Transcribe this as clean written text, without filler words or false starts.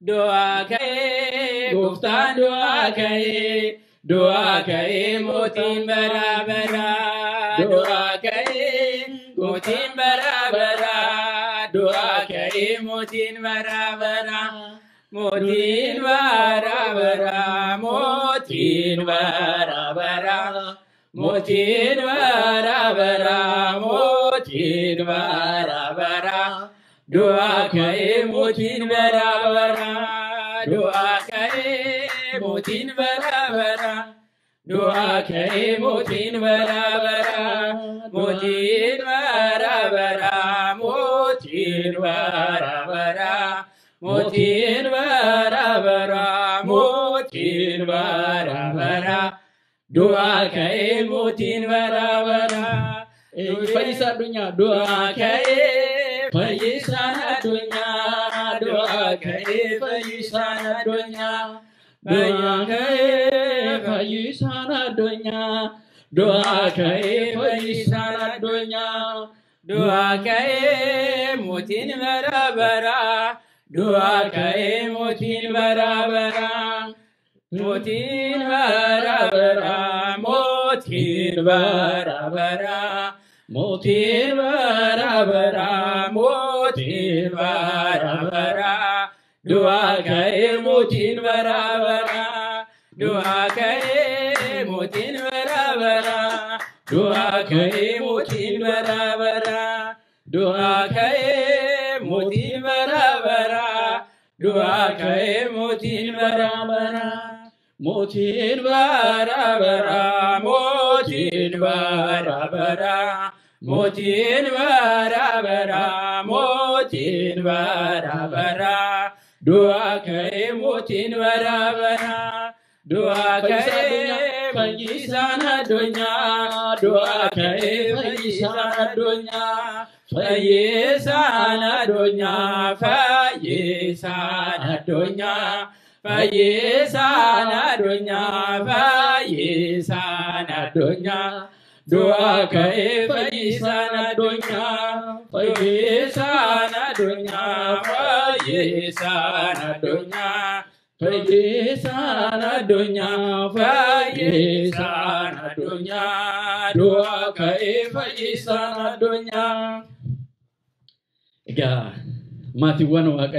Du'aa ka'ee gooftaan du'aa ka'ee du'aa ka'ee mootiin bara baraa du'aa ka'ee mootiin bara baraa du'aa ka'ee mootiin bara baraa mootiin bara baraa mootiin bara baraa mootiin bara baraa mootiin bara baraa du'aa ka'ee mootiin bara baraa du'aa ka'ee mootiin bara baraa du'aa ka'ee mootiin bara baraa mootiin bara baraa mootiin bara baraa mootiin bara baraa mootiin bara baraa du'aa ka'ee mootiin bara baraa Fayyisaa addunyaa du'aa ka'ee fayyisaan addunyaa du'aa ka'ee fayyisaan addunyaa du'aa ka'ee fayyisaan addunyaa du'aa ka'ee fayyisaan addunyaa du'aa ka'ee mootiin bara baraa du'aa ka'ee mootiin bara baraa mootiin bara baraa mootiin bara baraa mootiin bara baraa mootiin bara baraa du'aa ka'ee mootiin bara baraa du'aa ka'ee mootiin bara baraa du'aa ka'ee mootiin bara baraa du'aa ka'ee mootiin bara baraa du'aa ka'ee mootiin bara baraa mootiin bara baraa mootiin bara baraa mootiin bara baraa mootiin bara baraa du'aa ka'ee mootiin bara baraa du'aa ka'ee fayyisaan addunyaa du'aa ka'ee fayyisaan addunyaa fayyisaan addunyaa fayyisaan addunyaa fayyisaan addunyaa fayyisaan addunyaa du'aa ka'ee fayyisaan addunyaa fayyisaan addunyaa fayyisaan addunyaa fayyisaan addunyaa fayyisaan addunyaa du'aa ka'ee fayyisaan addunyaa. Egaa maatiiwwan Waaqayyoo.